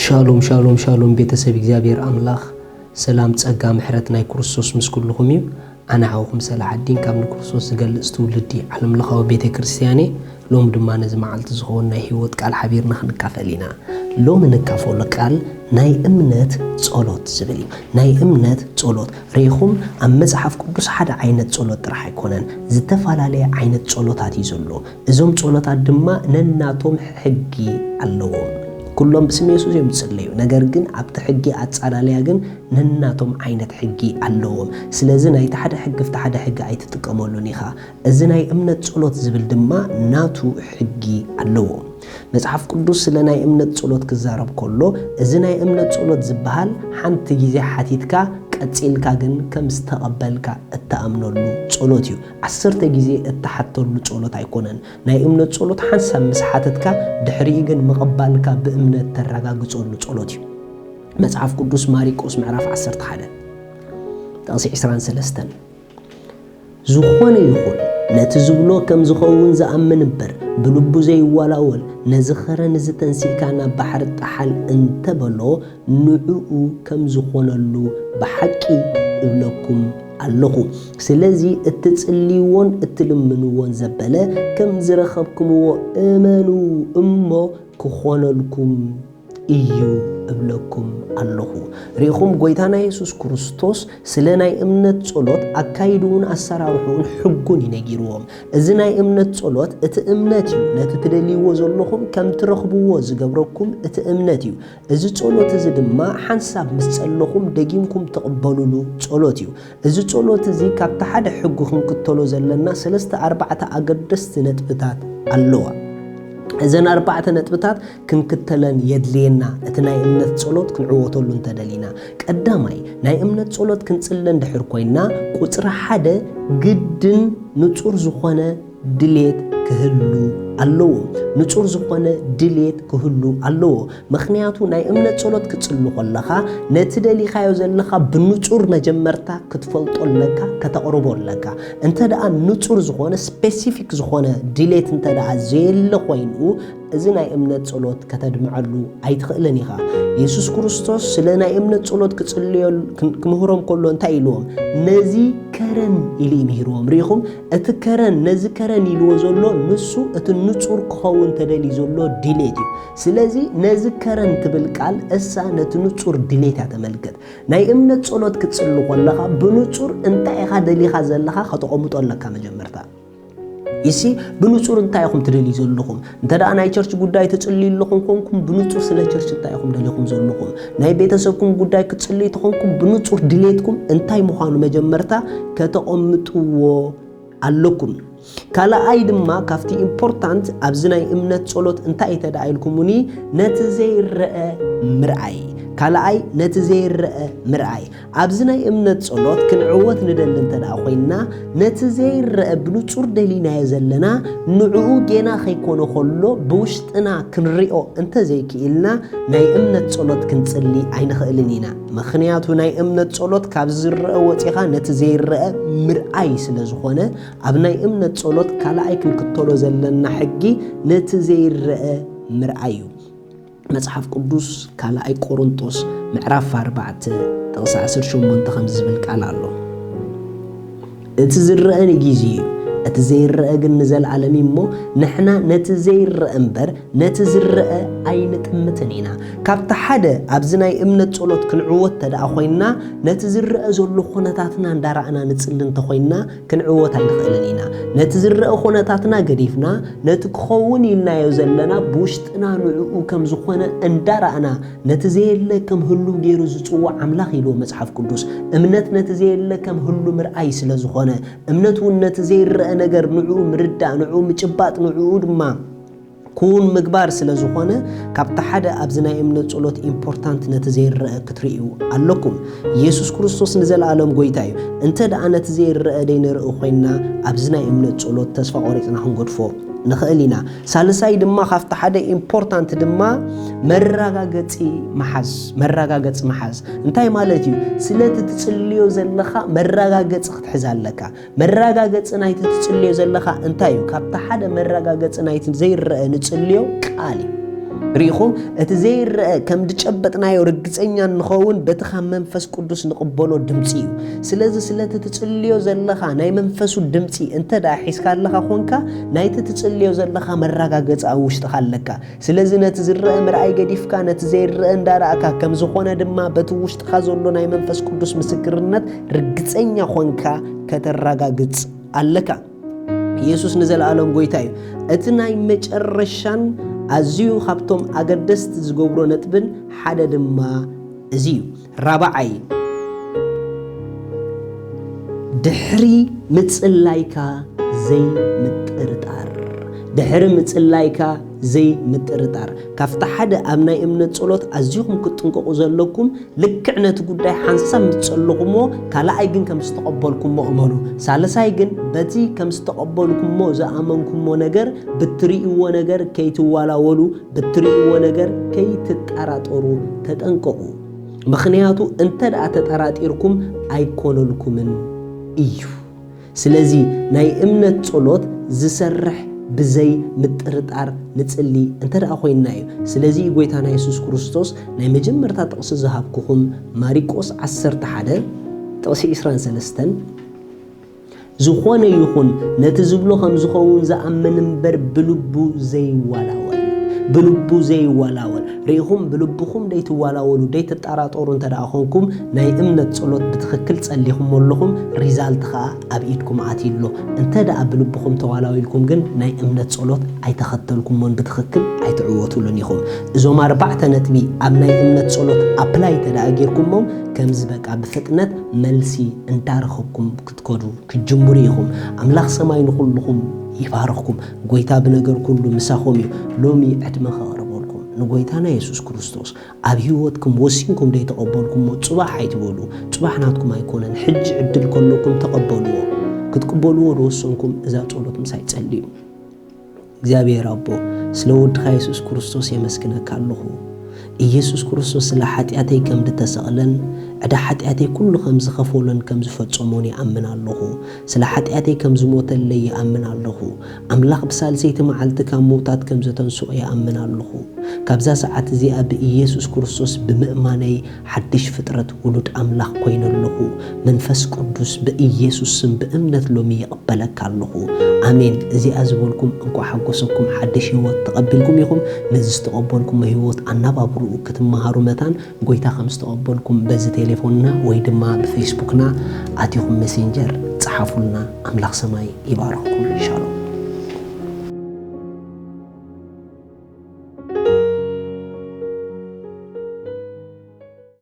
ሻሎም ሻሎም ሻሎም፣ ቤተሰብ እግዚኣብሔር ኣምላኽ፣ ሰላም ጸጋ ምሕረት ናይ ክርስቶስ ምስ ኩልኹም እዩ። ኣነ ሓውኹም ሰላሓዲን ካብ ንክርስቶስ ዝገልጽ ትውልዲ ዓለምለኻዊ ቤተ ክርስቲያን እየ። ሎም ድማ ነዚ መዓልቲ ዝኸውን ናይ ህይወት ቃል ሓቢርና ክንካፈል ኢና። ሎም እንካፈሎ ቃል ናይ እምነት ጸሎት ዝብል እዩ። ናይ እምነት ጸሎት ርኢኹም፣ ኣብ መጽሓፍ ቅዱስ ሓደ ዓይነት ጸሎት ጥራሕ ኣይኮነን፣ ዝተፈላለየ ዓይነት ጸሎታት እዩ ዘሎ። እዞም ጸሎታት ድማ ነናቶም ሕጊ ኣለዎም። ኩሎም ብስም የሱስ እዮም ዝጽለዩ፣ ነገር ግን ኣብቲ ሕጊ ኣጻላለያ ግን ነናቶም ዓይነት ሕጊ ኣለዎም። ስለዚ ናይቲ ሓደ ሕጊ ኣብቲ ሓደ ሕጊ ኣይትጥቀመሉን ኢኻ። እዚ ናይ እምነት ጸሎት ዝብል ድማ ናቱ ሕጊ ኣለዎ። መጽሓፍ ቅዱስ ስለ ናይ እምነት ጸሎት ክዛረብ ከሎ፣ እዚ ናይ እምነት ጸሎት ዝበሃል ሓንቲ ግዜ ሓቲትካ ቀጺልካ ግን ከም ዝተቐበልካ እትኣምነሉ ጸሎት እዩ። ዓሰርተ ግዜ እትሓተሉ ጸሎት ኣይኮነን። ናይ እምነት ጸሎት ሓንሳብ ምስ ሓተትካ ድሕሪኡ ግን ምቕባልካ ብእምነት ተረጋግጸሉ ጸሎት እዩ። መጽሓፍ ቅዱስ ማሪቆስ ምዕራፍ ዓሰርተ ሓደ ጥቕሲ ዕስራን ሰለስተን፣ ዝኾነ ይኹን ነቲ ዝብሎ ከም ዝኸውን ዝኣምን እምበር ብልቡ ዘይዋላወል፣ ነዚ ኸረን እዚ ተንሲእካ ናብ ባሕሪ ጠሓል እንተበሎ ንዕኡ ከም ዝኾነሉ ብሓቂ እብለኩም ኣለኹ። ስለዚ እትጽልይዎን እትልምንዎን ዘበለ ከም ዝረኸብኩምዎ እመኑ እሞ ክኾነልኩም እዩ እብለኩም ኣለኹ። ርኢኹም፣ ጎይታና የሱስ ክርስቶስ ስለ ናይ እምነት ጸሎት ኣካይድኡን ኣሰራርሕኡን ሕጉን እዩ ነጊርዎም። እዚ ናይ እምነት ጸሎት እቲ እምነት እዩ። ነቲ ትደልይዎ ዘለኹም ከም ትረኽብዎ ዝገብረኩም እቲ እምነት እዩ። እዚ ጸሎት እዚ ድማ ሓንሳብ ምስ ጸለኹም ደጊምኩም ትቕበሉሉ ጸሎት እዩ። እዚ ጸሎት እዚ ካብቲ ሓደ ሕጉ ክንክተሎ ዘለና ሰለስተ ኣርባዕተ ኣገደስቲ ነጥብታት ኣለዋ። እዘን ኣርባዕተ ነጥብታት ክንክተለን የድልየና፣ እቲ ናይ እምነት ጸሎት ክንዕወተሉ እንተደሊና። ቀዳማይ፣ ናይ እምነት ጸሎት ክንጽሊ እንድሕር ኮይንና፣ ቁጽሪ ሓደ ግድን ንጹር ዝኾነ ድሌት ክህሉ ኣለዎ። ንጹር ዝኾነ ድሌት ክህሉ ኣለዎ። ምኽንያቱ ናይ እምነት ጸሎት ክትጽሊ ከለኻ ነቲ ደሊኻዮ ዘለኻ ብንጹር መጀመርታ ክትፈልጦ ኣለካ፣ ከተቕርቦ ኣለካ። እንተ ደኣ ንጹር ዝኾነ ስፔሲፊክ ዝኾነ ድሌት እንተ ደኣ ዘየለ ኮይኑ፣ እዚ ናይ እምነት ጸሎት ከተድምዐሉ ኣይትኽእልን ኢኻ። የሱስ ክርስቶስ ስለ ናይ እምነት ጸሎት ክጽልዮ ክምህሮም ከሎ እንታይ ኢልዎም? ነዚ ከረን ኢሉ እዩ ምሂርዎም። ርኢኹም፣ እቲ ከረን፣ ነዚ ከረን ኢልዎ ዘሎ ንሱ እቲ ንጹር ክኸውን ተደልዩ ዘሎ ድሌት እዩ። ስለዚ ነዚ ከረን ትብል ቃል እሳ ነቲ ንጹር ድሌት እያ ተመልክት። ናይ እምነት ጸሎት ክትጽሊ ከለኻ ብንጹር እንታይ ኢኻ ደሊኻ ዘለኻ ከተቐምጦ ኣለካ መጀመርታ። ይሲ ብንጹር እንታይ ኢኹም ትደልዩ ዘለኹም? እንተ ደኣ ናይ ቸርች ጉዳይ ትጽልዩ ኣለኹም ኮንኩም ብንጹር ስለ ቸርች እንታይ ኢኹም ደሊኹም ዘለኹም? ናይ ቤተሰብኩም ጉዳይ ክትጽልዩ ተኾንኩም ብንጹር ድሌትኩም እንታይ ምዃኑ መጀመርታ ከተቐምጥዎ ኣለኩም። ካልኣይ ድማ ካብቲ ኢምፖርታንት ኣብዚ ናይ እምነት ጸሎት እንታይ እተ ደኣ ኢልኩምኒ፣ ነቲ ዘይረአ ምርኣይ። ካልኣይ ነቲ ዘይረአ ምርኣይ። ኣብዚ ናይ እምነት ጸሎት ክንዕወት ንደሊ እንተ ደኣ ኮይንና፣ ነቲ ዘይረአ ብንጹር ደሊናዮ ዘለና ንዕኡ ጌና ከይኮነ ከሎ ብውሽጥና ክንሪኦ እንተ ዘይክኢልና ናይ እምነት ጸሎት ክንጽሊ ኣይንኽእልን ኢና። ምኽንያቱ ናይ እምነት ጸሎት ካብ ዝረአ ወጺኻ ነቲ ዘይረአ ምርኣይ ስለ ዝኾነ፣ ኣብ ናይ እምነት ጸሎት ካልኣይ ክንክተሎ ዘለና ሕጊ ነቲ ዘይረአ ምርኣይ እዩ። መጽሓፍ ቅዱስ ካልኣይ ቆሮንጦስ ምዕራፍ ኣርባዕተ ጥቕሲ ዓሰርተ ሸሞንተ ከምዚ ዝብል ቃል ኣሎ። እቲ ዝረአ ንጊዜ እዩ፣ እቲ ዘይረአ ግን ንዘለዓለም እዩ። እሞ ንሕና ነቲ ዘይረአ እምበር ነቲ ዝረአ ኣይንጥምትን ኢና። ካብቲ ሓደ ኣብዚ ናይ እምነት ጸሎት ክንዕወት ተደኣ ኮይንና፣ ነቲ ዝረአ ዘሎ ኩነታትና እንዳረኣና ንጽሊ እንተኾይንና፣ ክንዕወት ኣይንኽእልን ኢና። ነቲ ዝረአ ኩነታትና ገዲፍና፣ ነቲ ክኸውን ኢልናዮ ዘለና ብውሽጥና ንዕኡ ከም ዝኾነ እንዳረኣና፣ ነቲ ዘየለ ከም ህሉው ገይሩ ዝጽውዕ ኣምላኽ ኢልዎ መጽሓፍ ቅዱስ። እምነት ነቲ ዘየለ ከም ህሉ ምርኣይ ስለ ዝኾነ፣ እምነት እውን ነቲ ዘይረአ ነገር ንዕኡ ምርዳእ፣ ንዕኡ ምጭባጥ፣ ንዕኡ ድማ ክውን ምግባር ስለ ዝኾነ፣ ካብቲ ሓደ ኣብዚ ናይ እምነት ጸሎት ኢምፖርታንት ነቲ ዘይረአ ክትርእዩ ኣለኩም። ኢየሱስ ክርስቶስ ንዘለኣለም ጎይታ እዩ። እንተ ደኣ ነቲ ዘይረአ ደይንርኢ ኮይንና፣ ኣብዚ ናይ እምነት ጸሎት ተስፋ ቆሪጽና ክንገድፎ ንኽእል ኢና። ሳልሳይ ድማ ካብቲ ሓደ ኢምፖርታንት ድማ መረጋገጺ ምሓዝ፣ መረጋገጺ ምሓዝ። እንታይ ማለት እዩ? ስለቲ ትጽልዮ ዘለኻ መረጋገጺ ክትሕዝ ኣለካ። መረጋገጺ ናይቲ ትጽልዮ ዘለኻ እንታይ እዩ? ካብቲ ሓደ መረጋገጺ ናይቲ ዘይረአ ንጽልዮ ቃል እዩ። ርኢኹም፣ እቲ ዘይረአ ከም ዝጨበጥናዮ ርግጸኛ እንኸውን በቲ ካብ መንፈስ ቅዱስ ንቕበሎ ድምፂ እዩ። ስለዚ ስለቲ ትጽልዮ ዘለኻ ናይ መንፈሱ ድምፂ እንተ ደኣ ሒዝካ ኣለኻ ኾንካ፣ ናይቲ ትጽልዮ ዘለኻ መረጋገፂ ኣብ ውሽጥኻ ኣለካ። ስለዚ ነቲ ዝረአ ምርኣይ ገዲፍካ፣ ነቲ ዘይረአ እንዳረኣካ፣ ከም ዝኾነ ድማ በቲ ውሽጥኻ ዘሎ ናይ መንፈስ ቅዱስ ምስክርነት ርግጸኛ ኾንካ ከተረጋግጽ ኣለካ። ኢየሱስ ንዘለኣለም ጎይታ እዩ። እቲ ናይ መጨረሻን ኣዝዩ ካብቶም ኣገደስቲ ዝገብሮ ነጥብን ሓደ ድማ እዚ እዩ። ራብዓይ፣ ድሕሪ ምጽላይካ ዘይምጥርጣር። ድሕሪ ምጽላይካ ዘይምጥርጣር። ካብቲ ሓደ ኣብ ናይ እምነት ጸሎት ኣዚኹም ክትጥንቀቑ ዘለኩም፣ ልክዕ ነቲ ጉዳይ ሓንሳብ ምስ ጸለኹሞ፣ ካልኣይ ግን ከም ዝተቐበልኩሞ እመኑ። ሳልሳይ ግን በቲ ከም ዝተቐበልኩሞ ዝኣመንኩሞ ነገር፣ ብትርእይዎ ነገር ከይትዋላወሉ፣ ብትርእይዎ ነገር ከይትጠራጠሩ ተጠንቀቑ። ምኽንያቱ እንተ ደኣ ተጠራጢርኩም ኣይኮነልኩምን እዩ። ስለዚ ናይ እምነት ጸሎት ዝሰርሕ ብዘይ ምጥርጣር ንጽሊ እንተ ደኣ ኮይንና እዩ። ስለዚ ጎይታና የሱስ ክርስቶስ ናይ መጀመርታ ጥቕሲ ዝሃብኩኹም ማሪቆስ ዓሰርተ ሓደ ጥቕሲ ዕስራን ሰለስተን፣ ዝኾነ ይኹን ነቲ ዝብሎ ከም ዝኸውን ዝኣምን እምበር ብልቡ ዘይዋላወል፣ ብልቡ ዘይዋላወል። ርኢኹም፣ ብልብኹም ደይትዋላወሉ፣ ደይትጠራጠሩ እንተ ደኣ ኾንኩም፣ ናይ እምነት ጸሎት ብትኽክል ጸሊኹም ኣለኹም፣ ሪዛልት ኸኣ ኣብ ኢድኩም ኣትዩ ኣሎ። እንተ ደኣ ብልብኹም ተዋላዊልኩም ግን፣ ናይ እምነት ጸሎት ኣይተኸተልኩሞን ብትኽክል ኣይትዕወቱሉን ኢኹም። እዞም ኣርባዕተ ነጥቢ ኣብ ናይ እምነት ጸሎት ኣፕላይ እንተ ደኣ ጌርኩሞም፣ ከምዚ በቃ ብፍጥነት መልሲ እንዳረኸብኩም ክትከዱ ክትጅምሩ ኢኹም። ኣምላኽ ሰማይ ንኹልኹም ይባርኽኩም። ጎይታ ብነገር ኩሉ ምሳኹም እዩ። ሎሚ ዕድመ ከቕርበልኩም ንጎይታና የሱስ ክርስቶስ ኣብ ህይወትኩም ወሲንኩም ደይተቐበልኩሞ ጽባሕ ኣይትበሉ። ጽባሕ ናትኩም ኣይኮነን። ሕጂ ዕድል ከለኩም ተቐበልዎ። ክትቅበልዎ ዝወሰንኩም እዛ ጸሎት ምሳይ ጸልዩ። እግዚኣብሔር ኣቦ፣ ስለ ወድኻ የሱስ ክርስቶስ የመስግነካ ኣለኹ። ኢየሱስ ክርስቶስ ስለ ሓጢኣተይ ከም ዝተሰቕለን ዕዳ ሓጢኣተይ ኩሉ ከም ዝኸፈሎን ከም ዝፈጸሞን ይኣምን ኣለኹ። ስለ ሓጢኣተይ ከም ዝሞተለይ ይኣምን ኣለኹ። ኣምላኽ ብሳልሰይቲ መዓልቲ ካብ ምውታት ከም ዘተንስኦ ይኣምን ኣለኹ። ካብዛ ሰዓት እዚኣ ብኢየሱስ ክርስቶስ ብምእማነይ ሓድሽ ፍጥረት ውሉድ ኣምላኽ ኮይነ ኣለኹ። መንፈስ ቅዱስ ብኢየሱስ ስም ብእምነት ሎሚ ይቕበለካ ኣለኹ። ኣሜን። እዚኣ ዝበልኩም እንኳዕ ሓጎሰኩም፣ ሓድሽ ህይወት ተቐቢልኩም ኢኹም። ነዚ ዝተቐበልኩሞ ህይወት ኣናባብርኡ ክትመሃሩ መታን ጎይታ ከም ዝተቐበልኩም በዚ ቴሌፎንና ወይ ድማ ብፌስቡክና ኣቲኹም ሜሴንጀር ጸሓፉልና። ኣምላኽ ሰማይ ይባርኽኩም። ሻሎም።